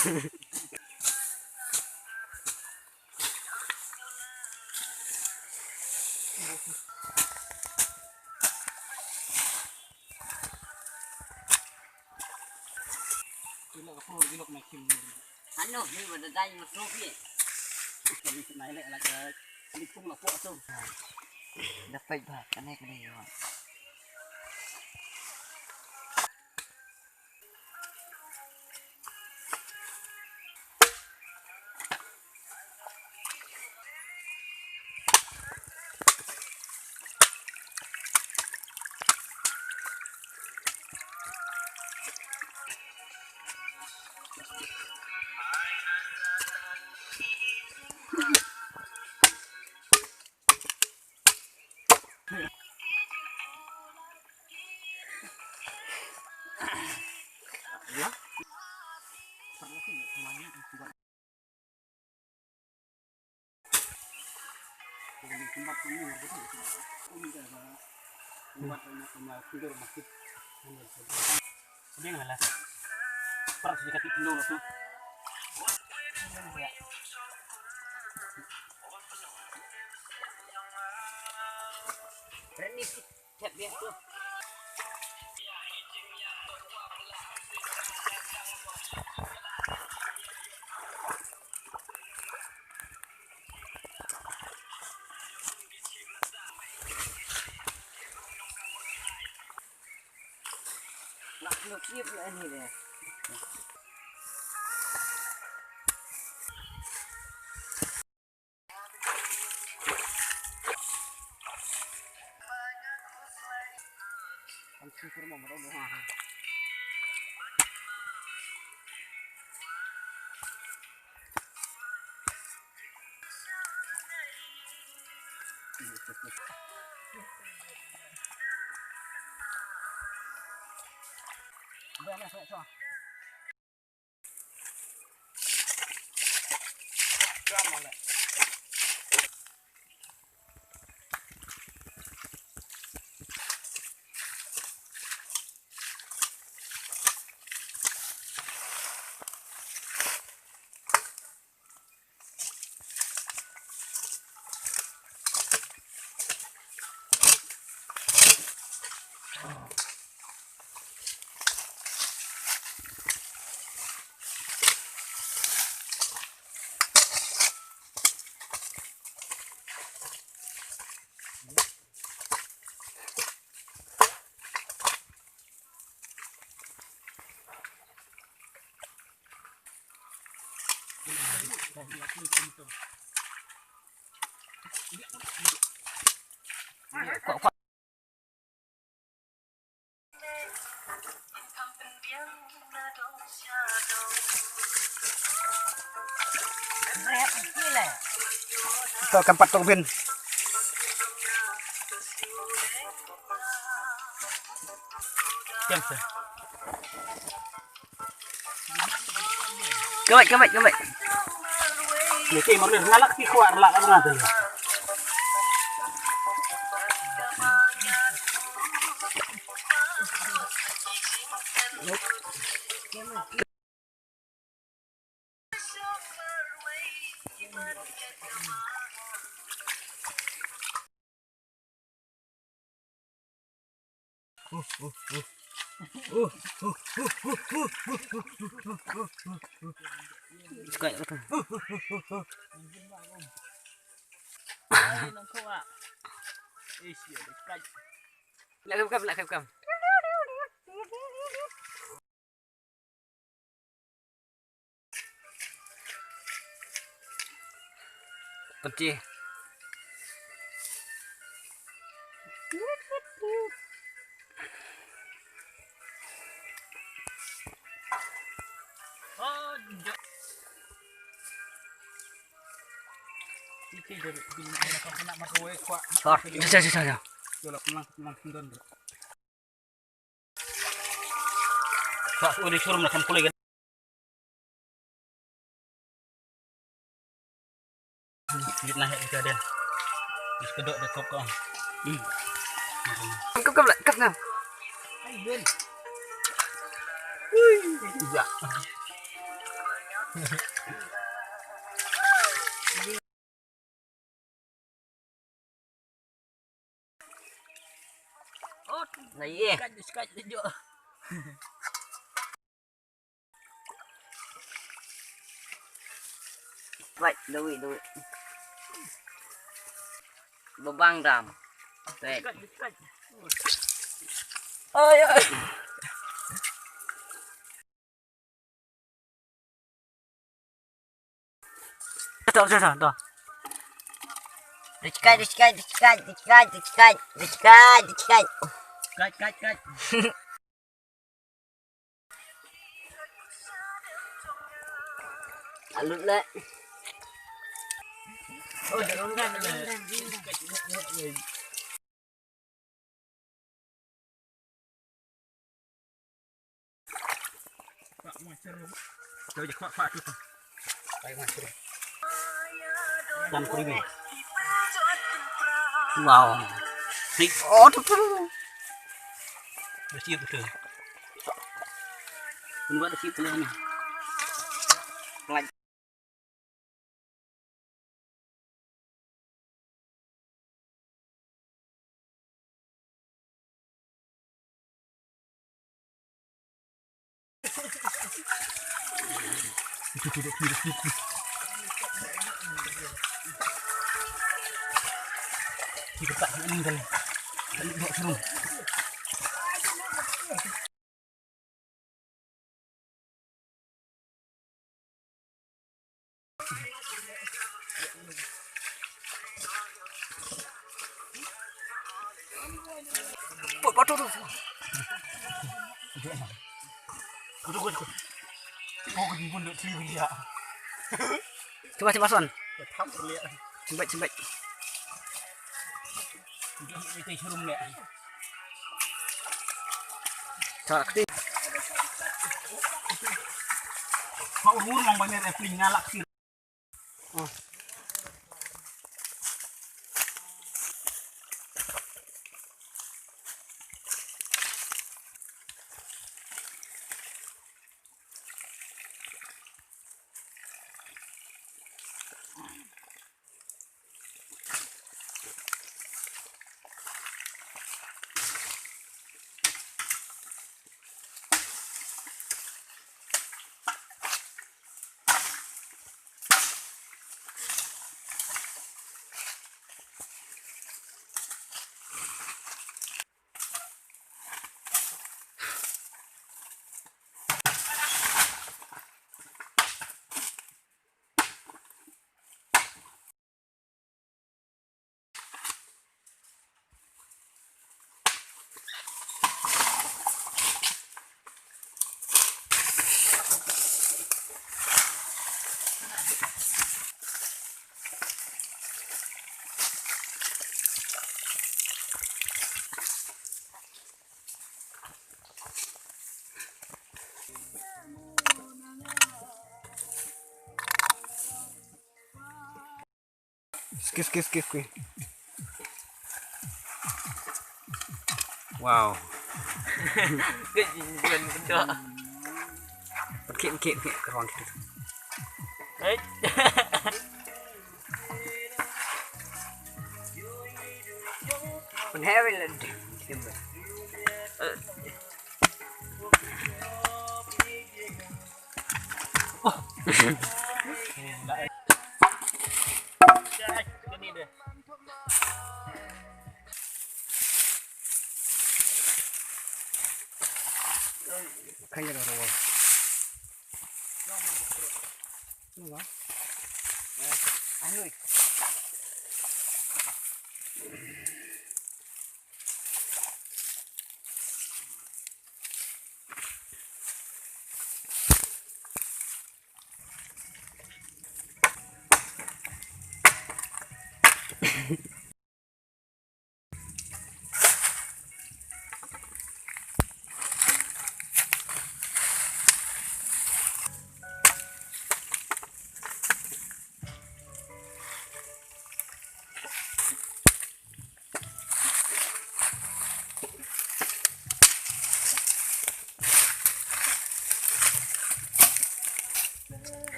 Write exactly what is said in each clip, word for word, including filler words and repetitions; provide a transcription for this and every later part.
Hano, ni ba da dai ma trophy. Kani kena ile ala ka ni kum la ko tu. Dapat ba, kane kane yo. Ding lah. Perut sedikit dulu tu. Ready. Chat dia tu. Nak kena keep lah ni dia. To kam pat tong pin. Kem se. Kawai, kawai, kawai. Ni ke mar ni nalak ti khwa lak ngan tu. Lak kam kam, lak kam kam. Pynti. Sure. Sure, sure, sure, sure. Sa uli surum na kan kulai kan. Git na hek ka den. Is kedok de kop ka. Kap kap kap kap. Ai ben. Ui, ya. Na ye. Wait, dawai, dawai. Babang dam. Wait. Oi, oi. Dah, dah, dah, dah. Dah cekat, dah cekat, dah cekat, dah cekat, dah cekat, dah cekat, dah cekat. Kat, kat, kat. Alut le. Oh, dah ronggan, dah ronggan. Wow. Hei, oh, tu, tu, tu. Dah siap betul. Pun buat dah siap betul ni. Pelan. Itu, itu, itu, itu, itu. Kita tak meninggal. Tak boleh buat serem. Cuba, cuba, Son. Sembait, sembait. Cuba, aktif. Mak ur ur mang banyak, eh, peling ngalak sih. Skip, skip, skip, skip. Wow. Kejadian betul. Okey, okey, okey. Ke ruang kita. Hai. Pun Harry lah.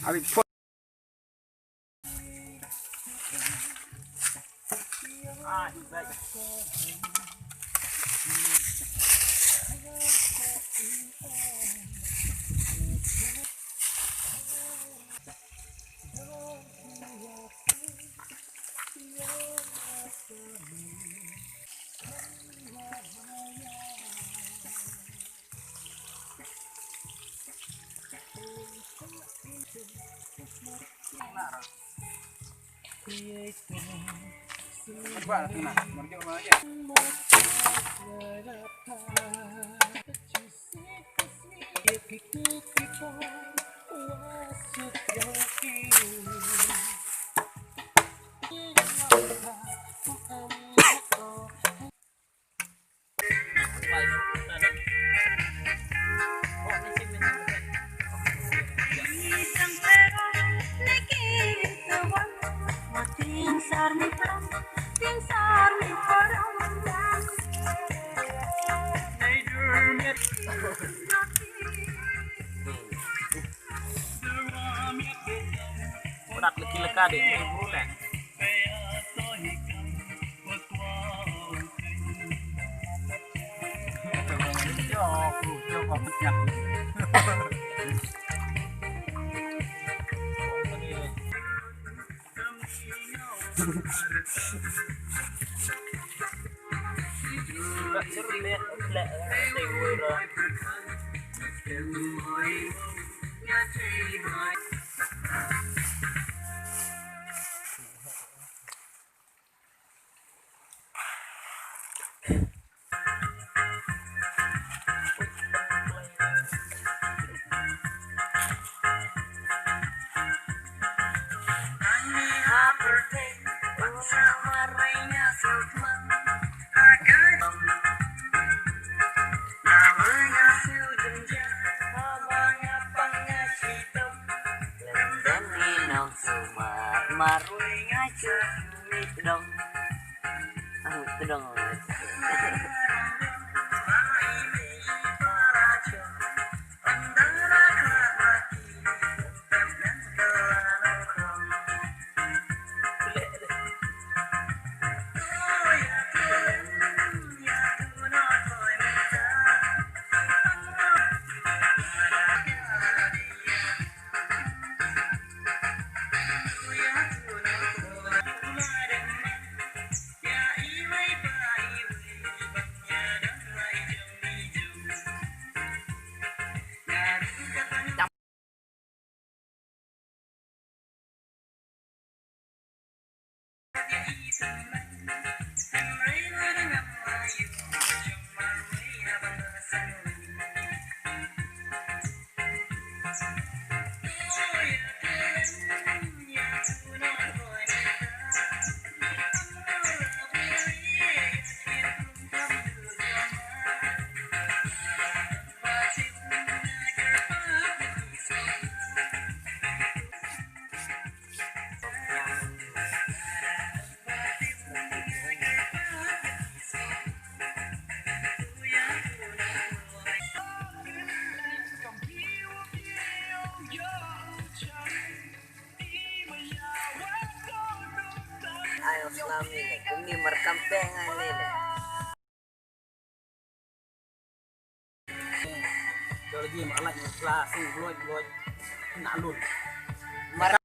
Abi put. Berat lagi leka deh, ini buruk deh. Marui nga chu mi dong. Ang dong. Ai, Islam ni, kumni markam peng ai ni. Jol lagi, malah ni kelas, bloy, bloy. Nak lun. Mar-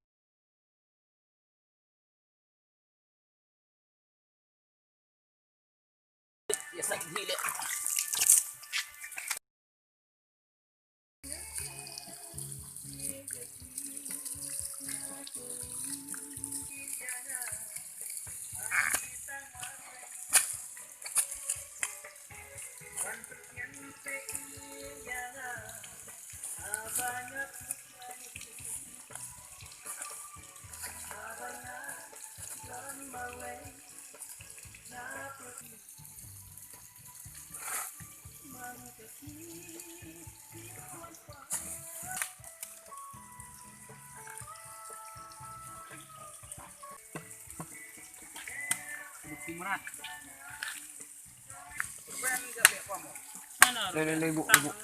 Lei, lei, lei, buk, buk.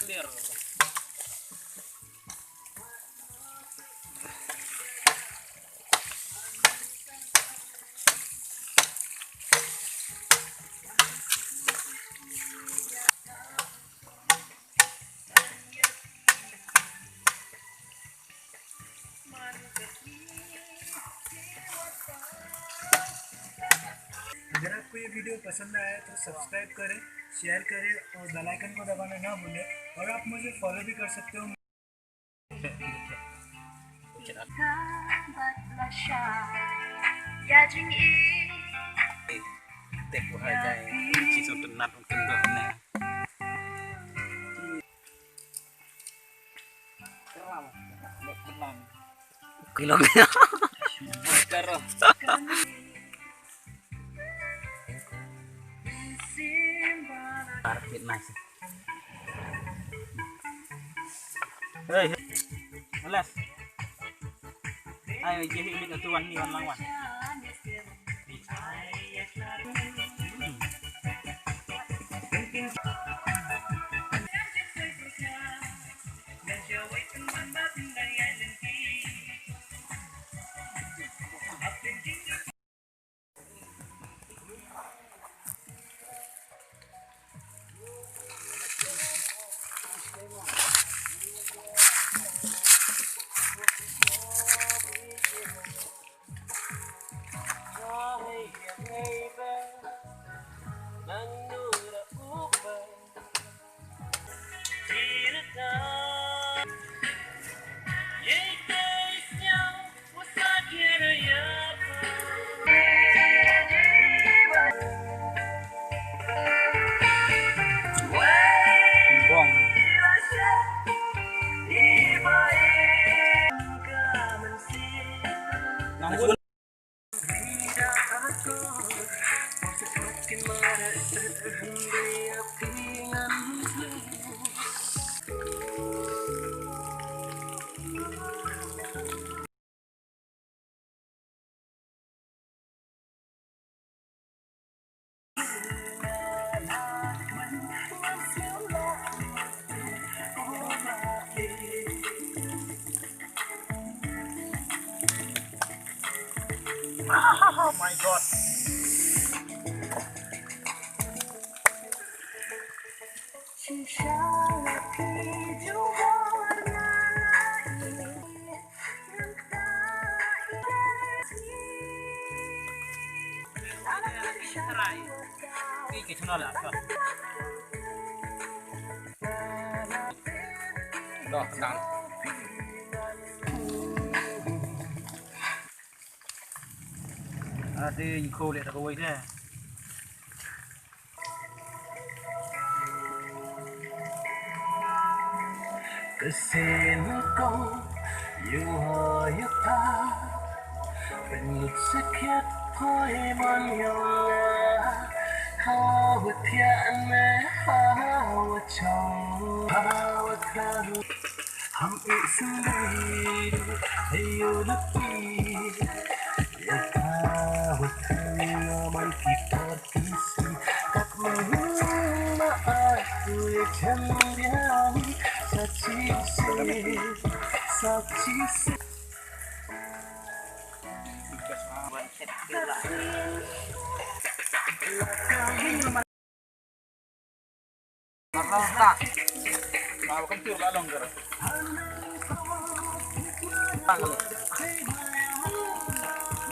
Clear. वीडियो पसंद आया तो सब्सक्राइब करें, शेयर करें और बेल आइकन को दबाना ना भूलें। और आप मुझे फॉलो भी कर सकते हो। Tek ku hai jai. Ci song tenat mungkin dah na. Kilong. Parkit mas. Hey, hey. Alas. Ai, je hi mit atu wan ni wan lang wan. Oh my God. Ade, ïa khublei da kawei de. Ka sien kong ïa ha ïa ta. Pynlut sakhiat khoi man ïa nga. Ha wa thiah ne ha wa chong ha wa thang. Ham i sendiri ayo lati. Ïa ka wa thang man ki tot ki si. Kat ma ma aku ïa chem biang. Sa chi si, sa chi si.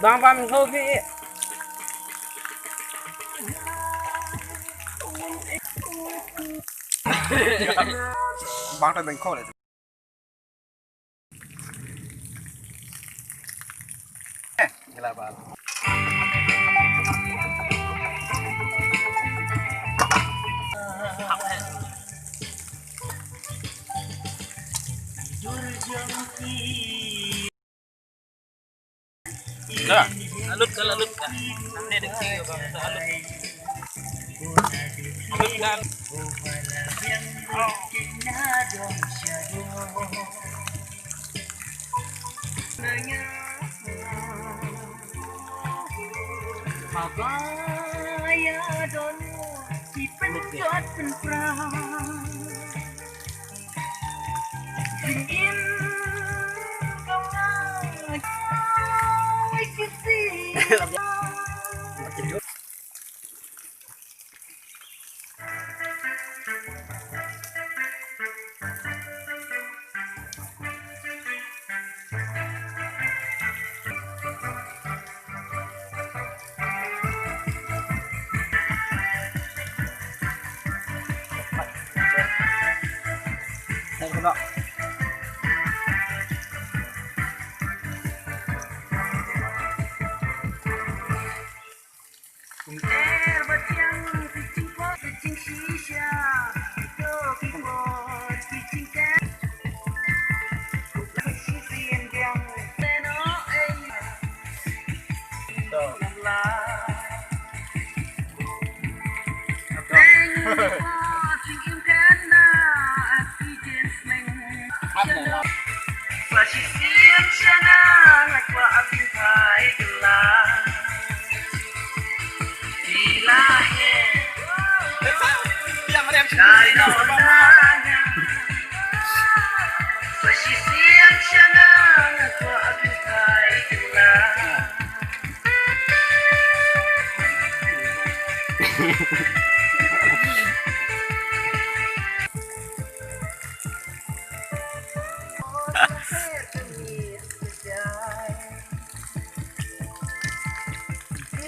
Bang bang kopi. Bang ta bang ko le. Ka, alut ka, alut ka. Nang ne dek tiga bang, ka alut. Alut ka. Mabaya don ki pynjot pynpra.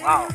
Wow.